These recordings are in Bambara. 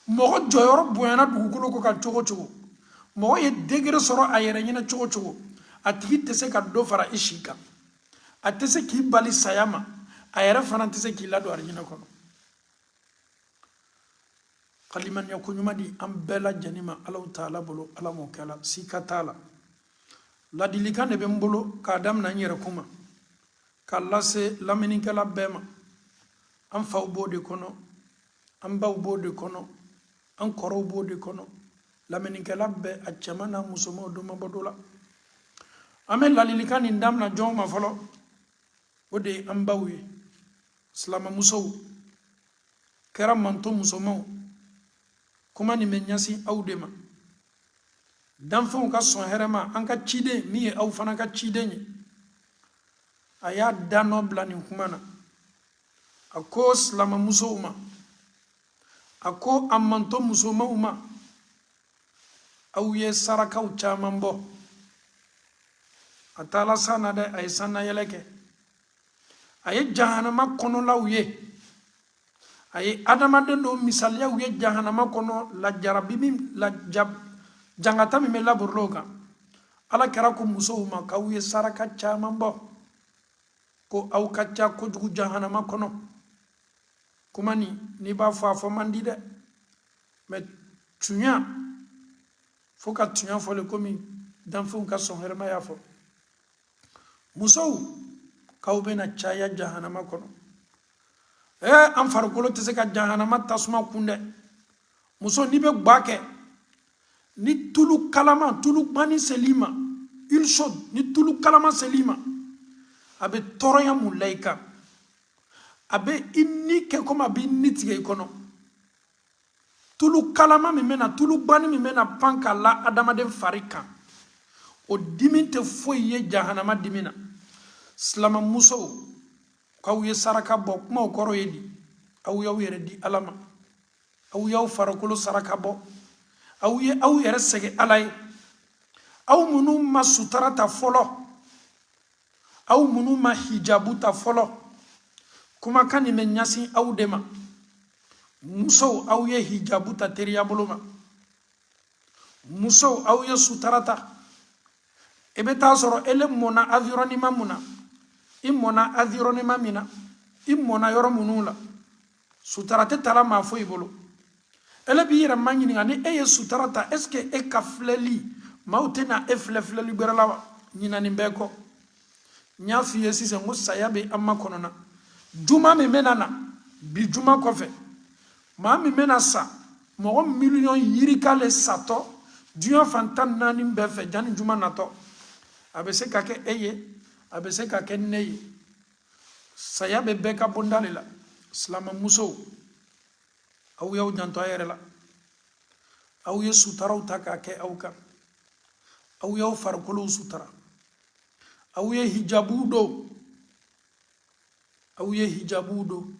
Mɔgɔ jɔyɔrɔ bonyana dugukolo kɔ kan cogo cogo, mɔgɔ ye degré sɔrɔ a yɛrɛ ɲɛna cogo cogo, a tigi tɛ se ka dɔ fara i si kan, a tɛ se k'i bali saya ma, a yɛrɛ fana tɛ se k'i ladon arijinɛ kɔnɔ. Ka limaniya ko ɲuman di an bɛɛ lajɛlen ma Alahu taala bolo. Ala m'o kɛla, sika t'a la. Ladilikan de bɛ n bolo k'a daminɛ n yɛrɛ kuma k'a lase lamɛnnikɛla bɛɛ ma. An faw b'o de kɔnɔ, an baw b'o de kɔnɔ, an kɔrɔw b'o de kɔnɔ, lamɛnnikɛla bɛɛ, a cɛman n'a musomanw, dɔ ma bɔ dɔ la. An bɛ ladilikan nin daminɛ jɔn ma fɔlɔ? O de ye an baw ye, silamamusow kɛra manto musomanw. Kuma nin bɛ ɲɛsin aw de ma. Danfɛnw ka sɔn hɛrɛ ma, an ka ciden min ye aw fana ka ciden ye, a y'a danɔ bila nin kuma na. A ko silamamusow ma, a ko a manto musomanw ma, aw ye sarakaw caman bɔ. A taala san na dɛ, a ye sannayɛlɛ kɛ, a ye jahanama kɔnɔlaw ye, a ye adamaden dɔw misaliyaw ye jahanama kɔnɔ, lajarabi min, laja jangata min bɛ laburulaw kan. Ala kɛra ko musow ma k'aw ye saraka caman bɔ, ko aw ka ca kojugu jahanama kɔnɔ. Kuma nin, n'i b'a fɔ, a fɔ man di dɛ, mɛ tunya fo ka tunya fɔ le, komi danfɛnw ka sɔn hɛrɛma y'a fɔ. Musow, k'aw bɛna caya jahanama kɔnɔ. An farikolo tɛ se ka jahanama tasuma kun dɛ. Muso, n'i bɛ gba kɛ ni tulu kalama, tulu gbani sel'i ma, huile chaude, ni tulu kalama sel'i ma, a bɛ tɔɔrɔya mun la i kan? A bɛ i ni kɛ komi a b'i ni tigɛ i kɔnɔ. Tulu kalama min bɛna, tulu gbani min bɛna pan ka la adamaden fari kan, o dimi tɛ foyi ye jahanama dimi na. Silamamusow, k'aw ye saraka bɔ, kumaw kɔrɔ ye di? Aw y'aw yɛrɛ di Ala ma, aw y'aw farikolo saraka bɔ, aw ye aw yɛrɛ sɛgɛn Ala ye. Aw minnu ma sutara ta fɔlɔ, aw minnu ma hijabu ta fɔlɔ, kumakan nin bɛ ɲɛsin aw de ma. Musow, aw ye hijabu ta teriya bolo ma. Musow, aw ye sutara ta. I bɛ taa sɔrɔ ele mɔna environnement mun na, i mɔna environnement min na, i mɔna yɔrɔ minnu la, sutara tɛ tala maa foyi bolo. Ele b'i yɛrɛ ma ɲininka, ni e ye sutara ta, est ce que e ka filɛli, maaw tɛna e filɛ filɛli gbɛrɛ la wa? Ɲina nin bɛɛ kɔ, n y'a f'i ye sisan ko saya bɛ an makɔnɔ na. Juma min bɛna na, bi juma kɔfɛ, maa min bɛna sa, mɔgɔ miliyɔn yirika le satɔ diɲɛ fan 14 bɛɛ fɛ janni juma natɔ. A bɛ se ka kɛ e ye, a bɛ se ka kɛ ne ye. Saya bɛ bɛɛ ka bonda de la. Silamamusow, aw y'aw janto a yɛrɛ la. Aw ye sutaraw ta k'a kɛ aw kan, aw y'aw farikolow sutara, aw ye hijabuw don, aw ye hijabuw don,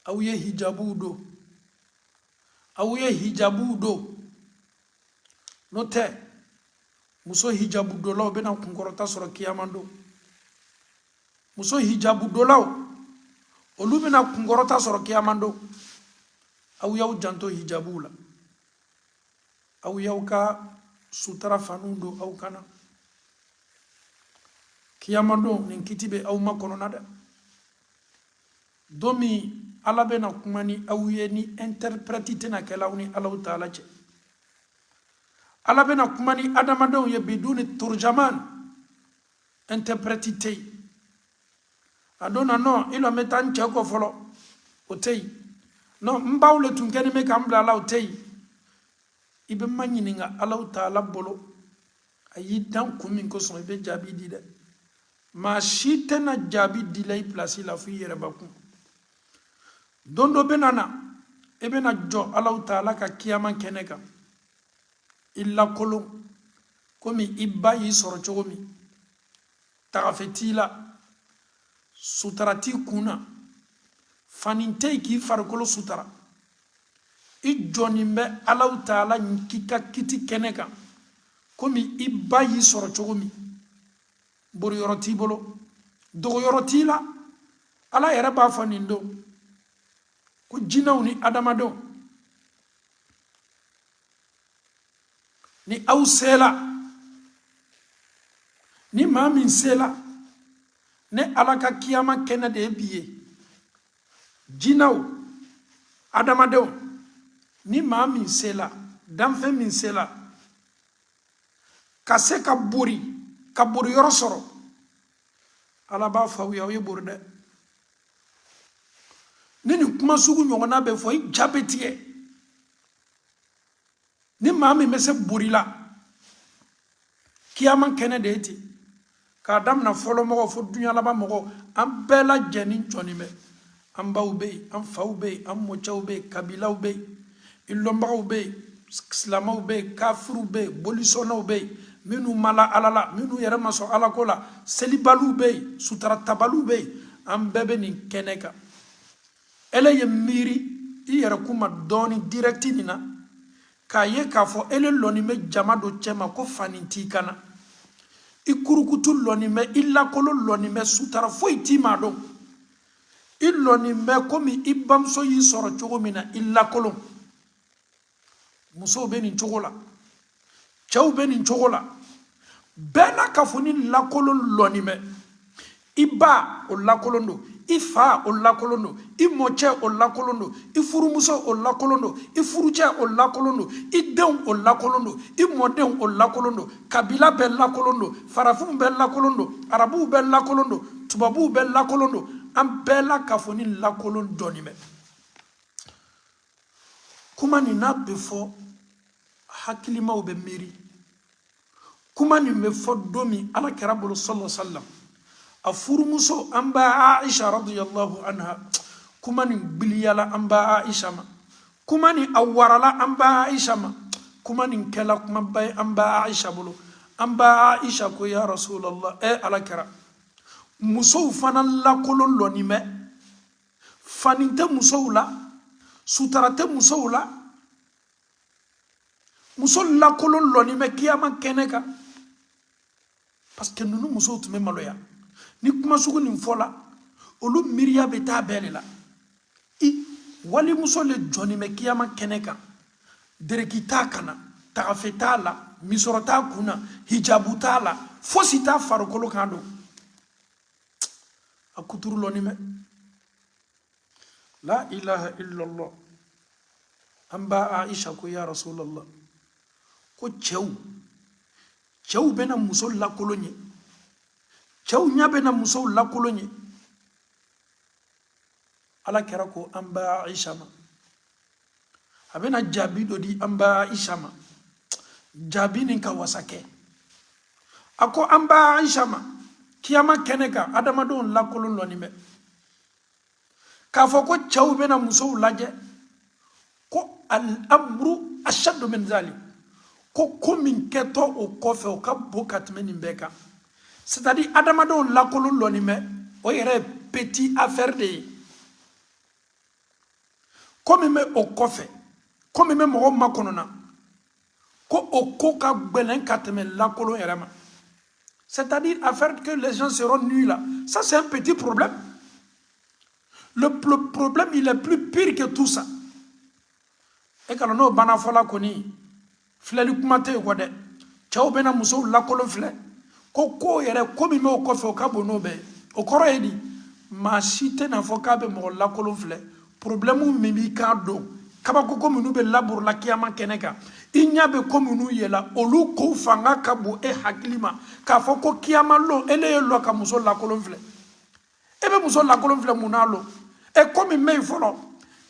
aw ye hijabuw don, aw ye hijabuw don. N'o tɛ, muso hijabu dolaw bɛna kunkɔrɔta sɔrɔ kiyama don. Muso hijabu dolaw, olu bɛna kunkɔrɔta sɔrɔ kiyama don. Aw y'aw janto hijabuw la, aw y'aw ka sutara faniw don aw kana. Kiyama don, nin kiti bɛ aw makɔnɔ na dɛ. Don min Ala bɛna kuma ni aw ye, ni interprète tɛna kɛla aw ni Alahu taala cɛ. Ala bɛna kuma ni adamadenw ye biduni turjaman, interprète tɛ yen a don na. Non, i lɔ n bɛ taa n cɛ kɔ fɔlɔ, o tɛ yen. Non, n baw le tun kɛlen bɛ k'an bila a la, o tɛ yen. I bɛ ma ɲininka Alahu taala bolo, a y'i dan kun min kosɔn, i bɛ jaabi di dɛ. Maa si tɛna jaabi di la i pilasi la fo i yɛrɛ bakun. Don dɔ bɛna na, i bɛna jɔ Alahu taala ka kiyama kɛnɛ kan, i lakolon komi i ba y'i sɔrɔ cogo min. Tagafe t'i la, sutara t'i kun na, fani tɛ yen k'i farikolo sutara. I jɔnin bɛ Alahu taala k'i ka kiti kɛnɛ kan komi i ba y'i sɔrɔ cogo min. Boriyɔrɔ t'i bolo, dogoyɔrɔ t'i la. Ala yɛrɛ b'a fɔ nin don ko jinɛw ni adamadenw. Ni aw sela, ni maa min sela ne Ala ka kiyama kɛnɛ de ye bi ye, jinɛw, adamadenw, ni maa min sela, danfɛn min sela ka se ka bori, ka bori yɔrɔ sɔrɔ, Ala b'a fɔ aw ye, aw ye bori dɛ. Ni nin kuma sugu ɲɔgɔnna bɛ fɔ, i ja bɛ tigɛ. Ni maa min bɛ se bori la, kiyama kɛnɛ de ye ten, k'a damina fɔlɔ mɔgɔw fo duɲa laban mɔgɔw, an bɛɛ lajɛlen jɔnin bɛ. An baw bɛ yen, an faw bɛ yen, an mɔcɛw bɛ yen, kabilaw bɛ yen, i lɔnbagaw bɛ yen, silamɛw bɛ yen, kafiriw bɛ yen, bolisɔnnaw bɛ yen, minnu ma la Ala la, minnu yɛrɛ ma sɔn Ala ko la, selibaliw bɛ yen, sutaratabaliw bɛ yen, an bɛɛ bɛ nin kɛnɛ kan. Ele ye miiri i yɛrɛ kun ma dɔɔni direct nin na, k'a ye k'a fɔ ele lɔnin bɛ jama dɔ cɛma ko fani t'i kan na, i kurukutu lɔnin bɛ, i lakolo lɔnin bɛ, sutara foyi t'i ma dɔn, i lɔnin bɛ komi i bamuso y'i sɔrɔ cogo min na, i lakolon. Musow bɛ nin cogo la, cɛw bɛ nin cogo la, bɛɛ n'a ka fɔ ni lakolon lɔnin bɛ. I ba o lakolon don, i fa o lakolon don, i mɔcɛ o lakolon don, i furumuso o lakolon don, i furucɛ o lakolon don, i denw o lakolon don, i mɔdenw o lakolon don, kabila bɛɛ lakolon don, farafinw bɛɛ lakolon don, arabuw bɛɛ lakolon don, tubabuw bɛɛ lakolon don, an bɛɛ la k'a fɔ ni lakolon dɔɔnin bɛ. Kuma nin n'a bɛ fɔ, hakilimaw bɛ miiri. Kuma nin bɛ fɔ don min Ala kira bolo sallallahu alaihi wasallam, a furumuso an ba Aisha radiyallahu anha, kuma nin gbiliyala an ba Aisha ma, kuma nin a warala an ba Aisha ma, kuma nin kɛla kumaba ye an ba Aisha bolo. An ba Aisha ko ya Rasulallah, e Ala kira, musow fana lakolon lɔnin bɛ, fani tɛ musow la, sutara tɛ musow la, muso lakolon lɔnin bɛ kiyama kɛnɛ kan. Parce que ninnu musow tun bɛ maloya ni kuma sugu nin fɔla, olu miiriya bɛ taa bɛɛ de la. I walimuso le jɔnin bɛ kiyama kɛnɛ kan, dereki t'a kan na, tagafe t'a la, misɔrɔ t'a kun na, hijabu t'a la, fosi t'a farikolo kan don, a kuturu lɔnin bɛ. La ilaha illallah. An ba Aisha ko ya Rasulallah, ko cɛw bɛna muso lakolon ye, cɛw ɲɛ bɛna musow lakolon ye. Ala kira ko an ba Aisha ma, a bɛna jaabi dɔ di an ba Aisha ma, jaabi nin ka wasa kɛ. A ko an ba Aisha ma, kiyama kɛnɛ kan, adamadenw lakolon lɔnin bɛ, k'a fɔ ko cɛw bɛna musow lajɛ, ko al-amru ashaddu min zalik, ko min kɛtɔ o kɔfɛ, o ka bon ka tɛmɛ nin bɛɛ kan. C'est à dire adamadenw lakolon lɔnin bɛ, o yɛrɛ ye petit affaire de ye. Ko min bɛ o kɔfɛ, ko min bɛ mɔgɔw makɔnɔ na, ko o ko ka gbɛlɛn ka tɛmɛ lakolon yɛrɛ ma. C'est à dire affaire que les gens seront nus là, ça c'est un petit problème. Le problème, il est plus pire que tout ça. E ka n'o banna fɔla kɔni, filɛli kuma tɛ yen kɔ dɛ. Cɛw bɛna musow lakolon filɛ, ko yɛrɛ, ko min bɛ o kɔfɛ, o ka bon n'o bɛɛ ye. O kɔrɔ ye di? Maa si tɛna fɔ k'a bɛ mɔgɔ lakolon filɛ. Problème min b'i kan don, kabako ko minnu bɛ laburula kiyama kɛnɛ kan, i ɲɛ bɛ ko minnu yɛlɛ, olu kow fanga ka bon e hakili ma k'a fɔ ko kiyama lon ele ye lɔ ka muso lakolon filɛ. E bɛ muso lakolon filɛ mun n'a lon? E ko min bɛ yen fɔlɔ,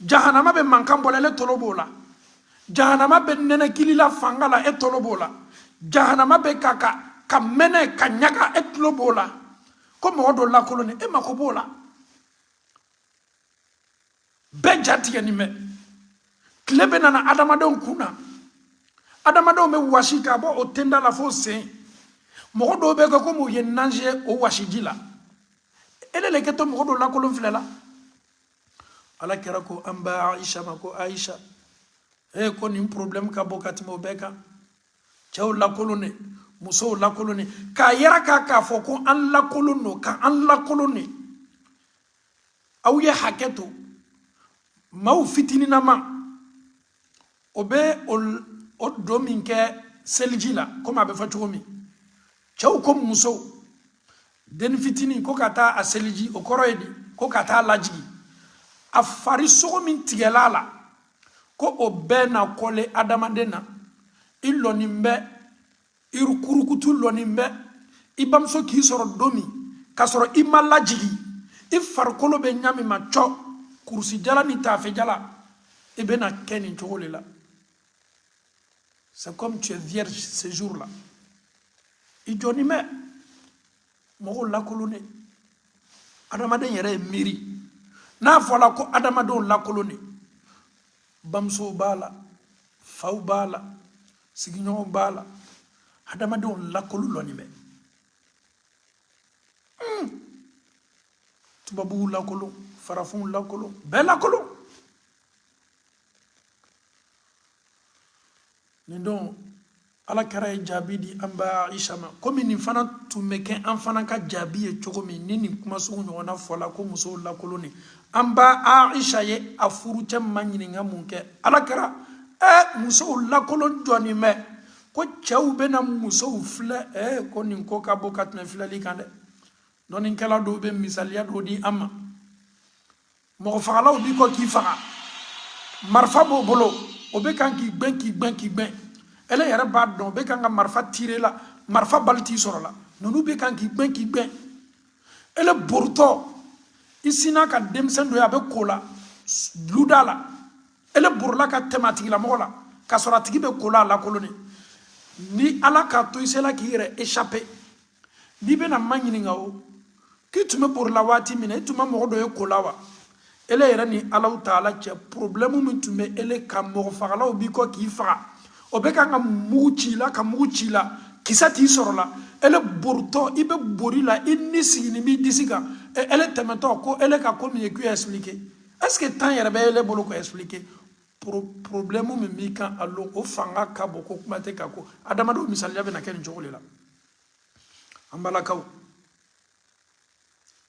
jahanama bɛ mankan bɔ la, ele tolo b'o la. Jahanama bɛ nɛnɛkili la fanga la, e tolo b'o la. Jahanama bɛ ka mɛnɛ ka ɲaga, e tulo b'o la. Ko mɔgɔ dɔ lakolon e mako b'o la. Bɛɛ ja tigɛ nin bɛ tile bɛ nana adamadenw kun na, adamadenw bɛ wasi ka bɔ o tenda la fo sen. Mɔgɔ dɔw bɛ kɛ komi u ye nager o wasiji la. Ele le kɛtɔ mɔgɔ dɔ lakolon filɛ la. Ala kira ko an ba Aisha ma ko Aisha, e ko nin problème ka bon ka tɛmɛ o bɛɛ kan. Cɛw lakolon ne, musow lakolon ne, k'a yɛrɛ k'a fɔ ko an lakolon don, ka an lakolon ne. Aw ye hakɛ to, maaw fitininama o bɛ o don min kɛ Seliji la, komi a bɛ fɔ cogo min, cɛw ko musow, denni fitinin ko ka taa a seliji, o kɔrɔ ye di? Ko ka taa lajigi. A farisogo min tigɛla a la, ko o bɛɛ na kɔle adamaden na. I lɔnin bɛ, i kurukutu lɔnin bɛ, i bamuso k'i sɔrɔ don min k'a sɔrɔ i ma lajigi, i farikolo bɛ ɲa min ma cɔ, kurusijala ni taafejala, i bɛna kɛ nin cogo de la. C'est comme tu es vierge ce jour-là. I jɔnin bɛ mɔgɔw lakolonnen. Adamaden yɛrɛ ye miiri n'a fɔla ko adamadenw lakolonnen, bamusow b'a la, faw b'a la, sigiɲɔgɔnw b'a la, adamadenw lakolo lɔnin bɛ. Tubabuw lakolo, farafinw lakolo, bɛɛ lakolo. Nin don Ala kɛra ye jaabi di an ba Aisha ma, komi nin fana tun bɛ kɛ an fana ka jaabi ye cogo min ni nin kuma sugu ɲɔgɔnna fɔla ko musow lakolonnen. An ba Aisha ye a furucɛ ma ɲininka mun kɛ, Ala kɛra musow lakolon jɔnin bɛ, ko cɛw bɛna musow filɛ, ko nin ko ka bon ka tɛmɛ filɛli kan dɛ. Dɔnnikɛla dɔw bɛ misaliya dɔw di an ma. Mɔgɔ fagalaw b'i kɔ k'i faga, marifa b'o bolo, o bɛ kan k'i gbɛn, k'i gbɛn, k'i gbɛn. Ele yɛrɛ b'a dɔn o bɛ kan ka marifa tire la, marifa bali t'i sɔrɔ la. Ninnu bɛ kan k'i gbɛn, k'i gbɛn. Ele boritɔ, i sinna ka denmisɛn dɔ ye, a bɛ ko la luda la, ele borila ka tɛmɛ a tigilamɔgɔ la k'a sɔrɔ a tigi bɛ ko la, a lakolonnen. Ni Ala k'a to i sela k'i yɛrɛ échapper, n'i bɛna ma ɲininka o k'i tun bɛ borila waati min na, i tun ma mɔgɔ dɔ ye ko la wa? Ele yɛrɛ ni Alaw taala cɛ, problème min tun bɛ ele kan, mɔgɔ fagalaw b'i kɔ k'i faga, o bɛ kan ka mugu ci i la, ka mugu ci i la, kisɛ t'i sɔrɔ la, ele boritɔ, i bɛ bori la, i ni siginin b'i disi kan, ele tɛmɛtɔ ko ele ka ko min ye k'i expliquer, est ce que temps yɛrɛ bɛ ele bolo k'o expliquer? Problème min b'i kan a lon, o fanga ka bon ko kuma tɛ ka ko adamadenw misaliya bɛna kɛ nin cogo de la. An balakaw,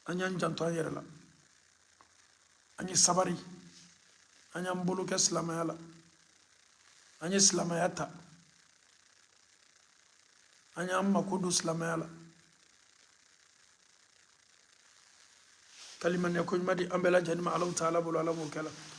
an y'an janto an yɛrɛ la, an ye sabari, an y'an bolo kɛ silamɛya la, an ye silamɛya ta, an y'an mako don silamɛya la. Kalimaniya ko ɲuman di an bɛɛ lajɛlen ma Alahu taala bolo, Ala b'o kɛ la.